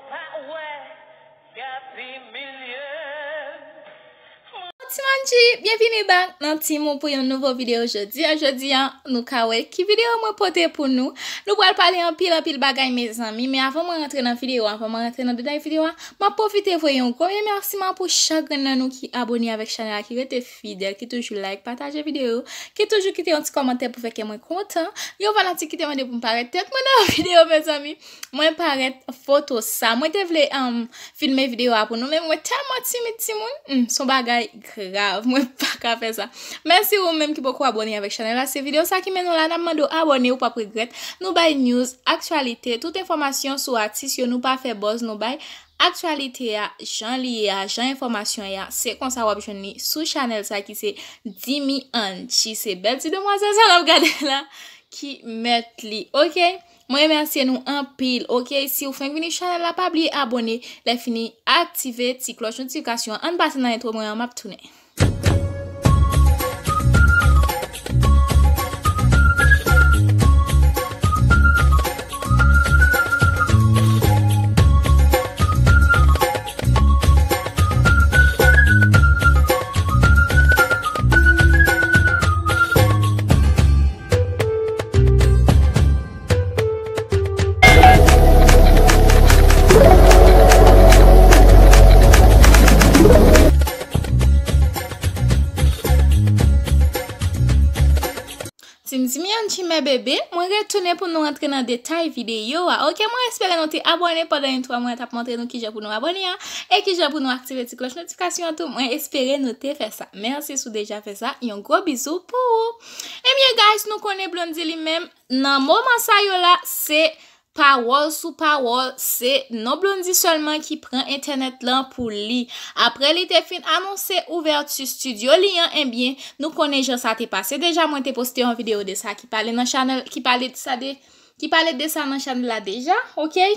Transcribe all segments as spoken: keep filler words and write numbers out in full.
Pa wè, y ap imilye m. Ti Manji, byenvini back nan Team Ou pou yon nouvo videyo jodi a. Jodi a, nou ka wè ki videyo mwen pote pou nou. Nou pral pale anpil, anpil bagay, mezanmi. Men avan mwen rantre nan videyo, avan mwen rantre nan detay videyo a, m ap pwofite voye yon gwo remèsiman pou chak grenn nan nou ki abone avèk chanèl la, ki rete fidèl, ki toujou like, pataje videyo yo, ki toujou kite yon ti kòmantè pou fè kè mwen kontan. Yon fanatik ki te mande pou m parèt tèt mwen nan videyo, mezanmi. Mwen parèt foto sa. Mwen te vle, um, filme videyo a pou nou, men mwen tèlman timid, timoun. Hmm, se yon bagay grav. Mwen pa ka fè sa. Mèsi ou menm ki poko abone avèk chanèl la. Se videyo sa ki mennen w la, n ap mande w abone, ou p ap regrèt. Nou bay news, aktyalite, tout enfòmasyon sou atis yo, nou pa fè buzz, nou bay aktyalite a, jan li ye a, jan enfòmasyon ye a, se konsa w ap jwenn li sou chanèl sa ki se Dimi Anchi. Se bèl ti demwazèl sa n ap gade la ki mèt li, oke? Mwen remèsye nou anpil, oke? Si w fenk vini chanèl la, pa bliye abone, lè fini aktive ti klòch notifikasyon an. Ann pase nan entwo mwen an, m ap tounen. Team Dimi Anchi, mè bebe, mwen retounen pou nou rantre nan detay videyo a. Oke, mwen espere nou te abone pandan entwo a mwen t ap montre nou kijan pou nou abone a, e kijan pou nou aktive ti klòch notifikasyon an tou. Mwen espere nou te fè sa. Mèsi si w deja fè sa. Yon gwo bizou pou ou. Ebyen, guys, nou konnen Blondy li menm, nan moman sa yo la, se pawòl sou pawòl, se non Blondy sèlman ki pran entènèt lan pou li. Apre li te fin anonse ouvèti estidyo li an, ebyen, nou konnen jan sa te pase. Deja, mwen te poste yon videyo de sa ki pale nan chanèl, ki pale de sa de, ki pale de sa nan chanèl la deja, oke?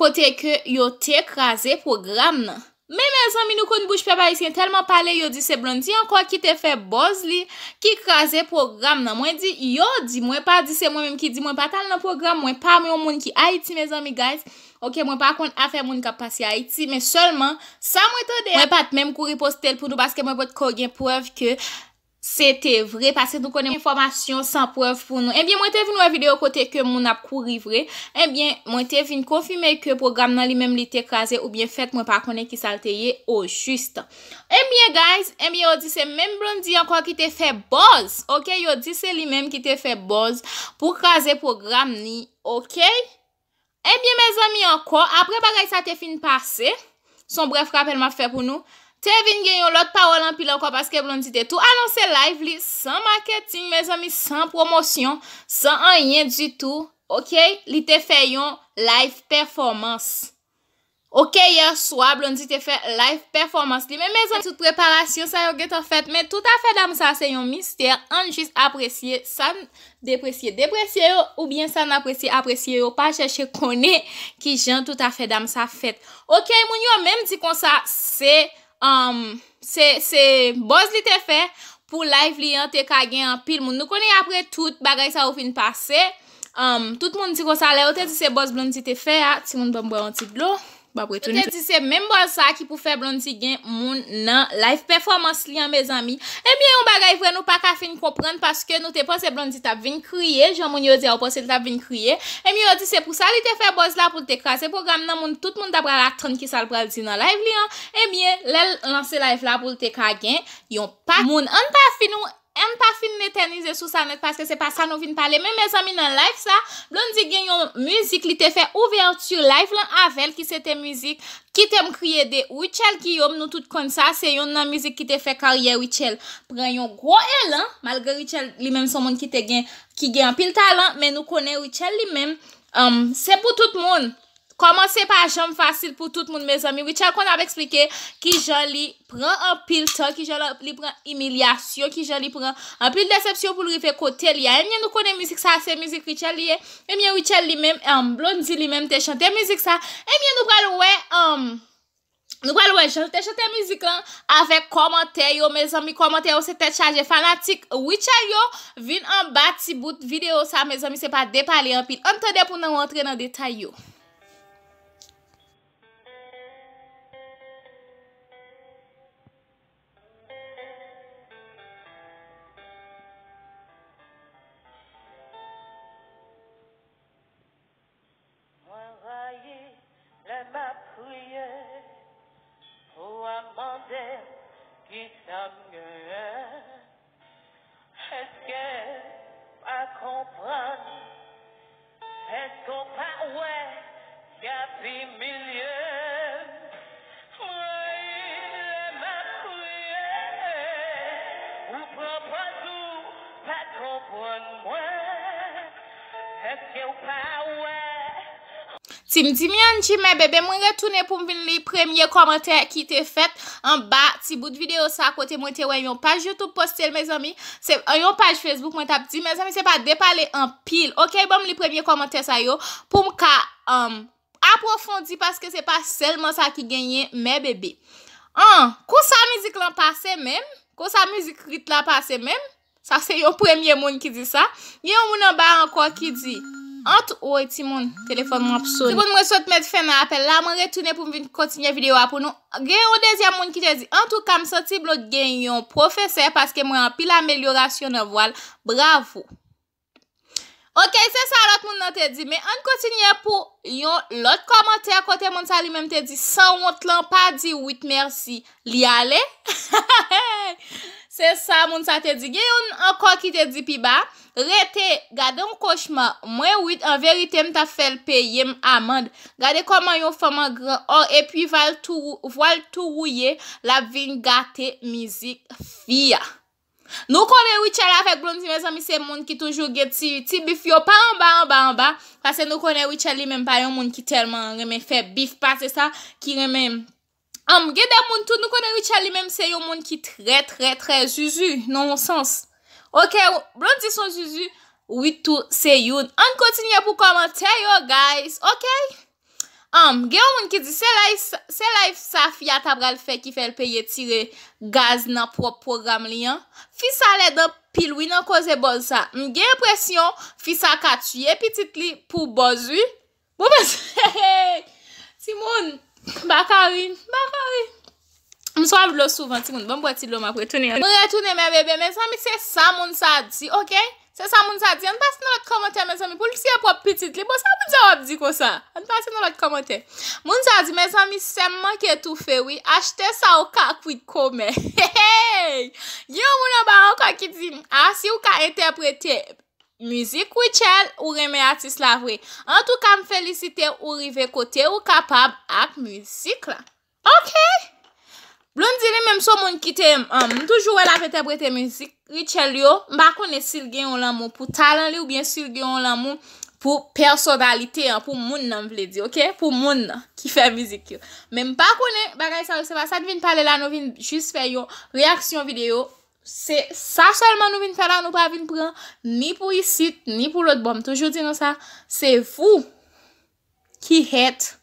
Kote ke yo te kraze pwogram nan. Men, mezanmi, nou konn bouch pèp ayisyen tèlman pale, yo di se Blondy ankò ki te fè buzz li, ki kraze pwogram nan. Mwen di, yo di, mwen pa di se mwen menm ki di, mwen pa t al nan pwogram, mwen pa yon moun ki Ayiti, mezanmi, guys. Oke, mwen pa konn afè moun k ap pase Ayiti, men sèlman, sa mwen tande a, mwen pa t menm kouri poste l pou nou, paske mwen potko gen prèv ke se te vre, paske nou konnen enfòmasyon san prèv pou nou. Ebyen, mwen te vin wè videyo kote ke moun ap kouri vre. Ebyen, mwen te vin konfime ke pwogram nan li menm li te kraze oubyen fèt, mwen pa konnen kisa l te ye ojis. Ebyen, guys, ebyen, yo di se menm Blondy ankò ki te fè buzz, oke? Yo di se li menm ki te fè buzz pou kraze pwogram ni, oke? Ebyen, mezanmi, ankò, apre bagay sa te fin pase, se yon brèf rapèl m ap fè pou nou, te vin gen yon lòt pawòl anpil ankò, paske Blondy te tou anonse live li san maketing, mezanmi, san pwomosyon, san anyen ditou, oke? Li te fè yon live pèfòmans. Oke, yè swa, Blondy te fè live pèfòmans li. Men, mezanmi, tout preparasyon sa yo gentan fèt, men tout afè dam sa se yon mistè. Ann jis apresye sa n depresye, depresye yo, oubyen sa n apresye, apresye yo. Pa chèche konnen kijan tout afè dam sa fèt. Oke, moun yo menm di konsa, se, um, se, se buzz li te fè pou live li an te ka gen anpil moun. Nou konnen apre tout bagay sa yo fin pase, um, tout moun di konsa, lè yo te di se buzz Blondy te fè a, timoun ban m bwè yon ti dlo. M ap retounen. Yo te di se menm buzz sa ki pou fè Blondy gen moun nan live pèfòmans li an, mezanmi. Ebyen, yon bagay vre nou pa ka fin konprann, paske nou te panse Blondy t ap vin kriye, jan moun yo di a, yo panse l t ap vin kriye. Ebyen, yo di se pou sa li te fè buzz la, pou l te kraze pwogram nan, moun, tout moun ta pral atann kisa l pral di nan live li an. Ebyen, lè l lanse live la pou l te ka gen yon pa moun. Ann pa fin, ann pa fin etènize sou sa nèt, paske se pa sa nou vin pale. Men, mezanmi, nan live sa, Blondy gen yon mizik li te fè ouvèti live lan avè l, ki se te mizik Kite m kriye de Rutshelle Guillaume. Nou tout konn sa, se yonn nan mizik ki te fè karyè Rutshelle pran yon gwo elan, malgre Rutshelle li menm se yon moun ki te gen, ki gen anpil talan, men nou konnen Rutshelle li menm, um, se pou tout moun. Kòmanse pa janm fasil pou tout moun, mezanmi. Rutshelle konn ap eksplike kijan li pran anpil tan, kijan li, li pran imilyasyon, kijan li pran anpil desepsyon pou l rive kote l ye a. Ebyen, nou konnen mizik sa a, se mizik Rutshelle li ye. Ebyen, Rutshelle li menm, um, Blondy li menm te chante mizik sa. Ebyen, nou pral wè, um, nou pral wè jan l te chante mizik lan avèk kòmantè yo, mezanmi, kòmantè yo se tèt chaje. Fanatik Rutshelle yo vin anba ti bout videyo sa, mezanmi, se pa de pale anpil. Ann tande pou nou rantre nan detay yo. Èske w pa konprann? Èske w pa wè y ap imilye m? Mwen lè m ap kriye, ou pran pòz ou pa konprann mwen. Èske w pa wè? Team Dimianchi, mè bebe, mwen retounen pou m vin li premye kòmantè ki te fèt anba ti bout videyo sa kote mwen te wè yon paj YouTube poste l, mezanmi. Se yon paj Facebook, mwen t ap di, mezanmi, se pa depale anpil. Oke, ban m li premye kòmantè sa yo pou m ka, um, apwofondi paske se pa sèlman sa ki genyen, mè bebe. An, konsa mizik lan pase menm? Konsa mizik rit la pase menm? Sa se yon premye moun ki di sa. Gen yon moun anba ankò ki di, ant, woy, timoun, telefòn mwen ap sonnen. Timoun, mwen sot met fen nan apèl la, mwen retounen pou m vin kontinye videyo a pou nou. Gen yon dezyèm moun ki te di, antouka, m santi Blonde gen yon pwofesè paske m wè anpil amelyorasyon nan vwa l. Bravo. Oke, se sa lòt moun nan te di, men ann kontinye pou yon lòt kòmantè kote moun sa li menm te di, sanwont lan pa di Wit mèsi, li ale. Se sa moun sa te di. Gen youn ankò ki te di pi ba, rete, gade yon kochma, mwen Wit, an verite m t ap fè l peye m amann. Gade kòman yon fanm an gran ò epi vwa l tou, vwa l tou wouye, l ap vin gate mizik fi a. Nou konnen Rutshelle avèk Blondy, mezanmi, se moun ki toujou gen ti, ti bif yo pa anba, anba, anba. Paske nou konnen Rutshelle li menm pa yon moun ki tèlman renmen fè bif pase sa, ki renmen, um, gen de moun tou, nou konnen Rutshelle li menm se yon moun ki trè, trè, trè zuzu, nan yon sans. Oke, Blondy se yon zuzu, Wit tou se youn. Ann kontinye pou kòmantè yo, guys, oke? Anm, gen yon moun ki di, se live, se live sa fi a ta pral fè ki fè l peye tire gaz nan pwòp pwogram li an. Fi sa lèd anpil wi nan koze buzz sa. M gen enpresyon fi sa ka tiye pitit li pou buzz wi. Bon, men, timoun, m pa ka ri, m pa ka ri. M swaf dlo souvan, timoun. Ban m bwè ti dlo, m ap retounen. Mwen retounen, mè bebe. Mezanmi, se sa moun sa di, oke? Se sa moun sa di. Ann pase nan lòt kòmantè, mezanmi. Pou l tiye pwòp pitit li. Bon, sa moun sa w ap di konsa? Ann pase nan lòt kòmantè. Moun sa di, mezanmi, sè m manke toufe, wi. Achte sa ou ka kwit komè. Hey! Gen yon moun anba ankò ki di, a, si w ka entèprete mizik Rutshelle, ou renmen atis la vre. Antouka, m felisite w, ou rive kote ou kapab ak mizik la. Oke. Blondy li menm se yon moun ki te, um, m toujou wè l ap entèprete mizik Rutshelle yo. M pa konnen si l gen yon lanmou pou talan li oubyen si l gen yon lanmou pou pèsonalite an, pou moun nan, m vle di, oke? Pou moun nan ki fè mizik yo. Men m pa konnen bagay sa yo, se pa sa n vin pale la, nou vin jis fè yon reyaksyon videyo. Se sa sèlman nou vin fè la, nou pa vin pran ni pou isit, ni pou lòt bò. M toujou di nou sa, se vou ki êtes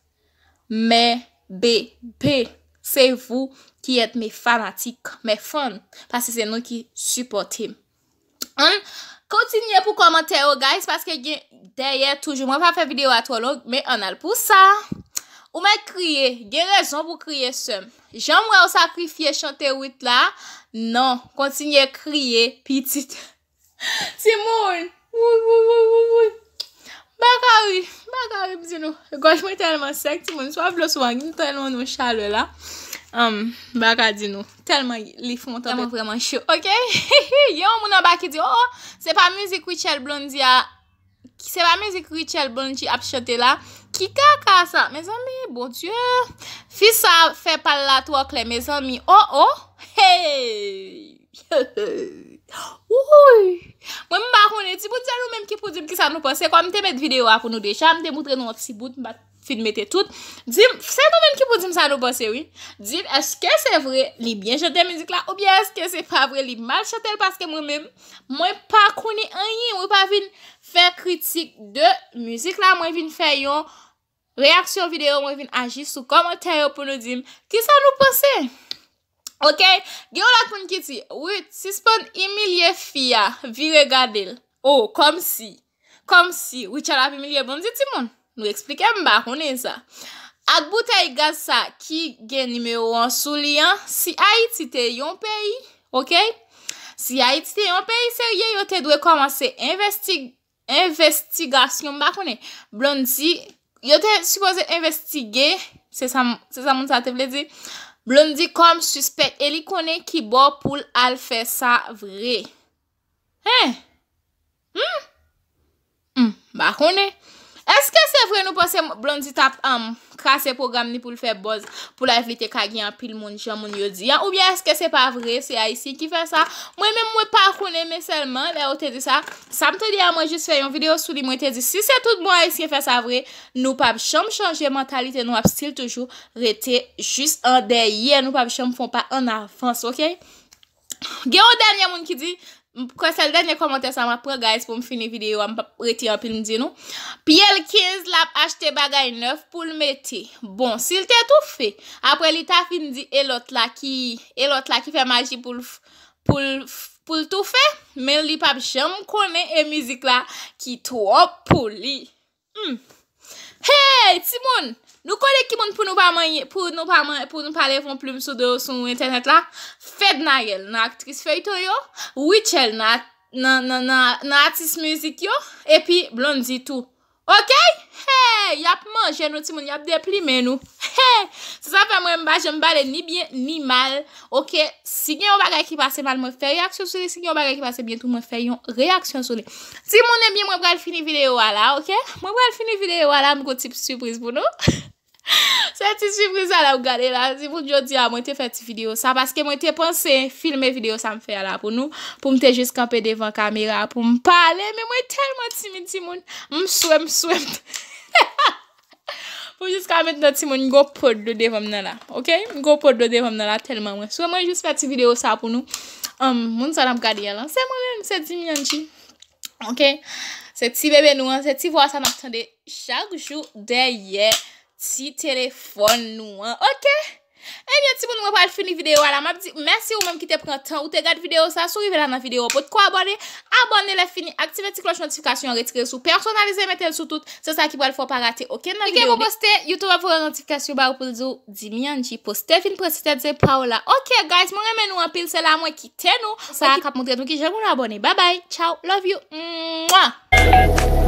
mes bébés. Se vou ki êtes mes fanatiques, mes fans. Paske se nou ki sipòte m. Ann kontinye pou kòmantè yo, guys, paske gen dèyè toujou. Mwen pa fè videyo a twò long, men ann al pou sa. Ou mèt kriye, gen rezon pou kriye, sè m. Jan m wè w sakrifye chante Wit la, non, kontinye kriye, pitit. Timoun, wouy, wouy, wouy, wouy, wouy. M pa ka ri, m pa ka ri, m di nou. Gòj mwen tèlman sèk, timoun. Swa dlo swa, m tèlman nan chalè la. Um, m pa ka di nou. Tèlman li fè yon tanpèt. Tèlman vrèman cho, oke? Gen yon moun anba ki di, oh, oh, se pa mizik Rutshelle Blondy a, se pa mizik Rutshelle Blondy ap chante la. Ki kaka sa? Mezanmi, Bondye. Fi sa fè pa l la twò klè, mezanmi. Oh, oh. Hey! Wouy! Mwen, m pa konnen. Timoun, se nou menm ki pou di m kisa nou panse. Kòm m te met videyo a pou nou deja, m te moutre nou yon ti bout, m pa t fin mete tout. Di m, se nou menm ki pou di m sa nou panse, wi. Di m, èske se vre li byen chante mizik la, oubyen èske se pa vre li mal chante l, paske mwen menm, mwen pa konnen anyen, mwen pa vin fè kritik de mizik la, mwen vin fè yon reyaksyon videyo, mwen vin aji sou kòmantè yo pou nou di m kisa nou panse. Oke, gen yon lòt moun ki di, Wit, sispann imilye fi a, vire gade l. Oh, kòmsi, kòmsi, Rutshelle ap imilye Blondy, timoun. Nou eksplike m, m pa konnen sa. Ak boutèy gaz sa ki gen nimewo an sou li an, si Ayiti te yon peyi, oke? Si Ayiti te yon peyi serye, yo te dwe kòmanse envesti envestigasyon, m pa konnen. Blondy, yo te sipoze envestige, se sa, se sa moun sa te vle di. Blondy kòm sispèk e li konnen ki bò pou l al fè sa vre. Hen? Hmm? Hmm, m pa konnen. Èske se vre nou panse Blondy t ap um, krase pwogram li pou l fè buzz pou live li te ka gen anpil moun jan moun yo di an? Oubyen èske se pa vre, se Ayisyen ki fè sa? Mwen menm mwen pa konnen, men sèlman lè yo te di sa, sa m tande a mwen jis fè yon videyo sou li, mwen te di si se tout bon Ayisyen fè sa vre, nou p ap janm chanje mantalite, nou ap still toujou rete jis an dèyè, nou p ap janm fè yon pa an avans, oke? Gen yon dènye moun ki di, m kwè sèl dènye kòmantè sa m ap pran, guys, pou m fini videyo a, m p ap rete anpil, m di nou. Pyèlkenz l ap achte bagay nèf pou l mete. Bon, si l te toufe, apre li ta fin di e lòt la ki, e lòt la ki fè maji pou l, pou l, pou l toufe, men li p ap janm konnen e mizik la ki twòp pou li. Hmm. Hey, timoun! Nou konnen ki moun pou nou pa manyen, pou nou pa manyen, pou nou pa leve yon plim sou do yo sou entènèt la. Fednaelle nan aktris feyton yo, Rutshelle nan, nan, nan, nan, nan atis mizik yo, epi Blondy tou. Oke? Hey, y ap manje nou timoun, y ap deplimen nou. Hey, se sa fè mwen m pa janm pale ni byen ni mal. Oke, si gen yon bagay ki pase mal, mwen fè reyaksyon sou li. Si gen yon bagay ki pase byen tou, mwen fè yon reyaksyon sou li. Timoun, ebyen, mwen pral fini videyo a la, oke? Mwen pral fini videyo a la, m gon ti sipriz pou nou. Se ti sipriz sa la w gade la. Timoun, jodi a, mwen te fè ti videyo sa, paske mwen te panse filme videyo sa m fè a la pou nou, pou m te jis kanpe devan kamera, pou m pale, men mwen tèlman timid, timoun. M swe, m swe. Pou jiska mentnan, timoun, m gon po dlo devan m nan la. Oke? M gon po dlo devan m nan la tèlman mwen swe. Mwen jis fè ti videyo sa pou nou. Um, moun sa n ap gade an lan, se mwen menm, se Dimianji. Oke? Se ti bebe nou an, se ti vwa sa n ap tande chak jou dèyè ti telefòn nou an. Oke? Ebyen, timoun, mwen pral fini videyo a la. M ap di mèsi ou menm ki te pran tan ou te gade videyo sa. Si w rive la nan videyo, potko abòne, abòne, lè fini, aktive ti klòch notifikasyon an, retire sou pèsonalize, mete l sou tout. Se sa ki pral fè w pa rate okenn nan videyo. Klike pou poste, YouTube ap voye notifikasyon ba ou pou l di w, Dimianji poste, vin pran ti tèt zen pa w la. Oke, guys, mwen renmen nou anpil, se la mwen kite nou. Sa k ap montre nou kijan pou nou abòne. Babay, tchaw, love you. Mwah!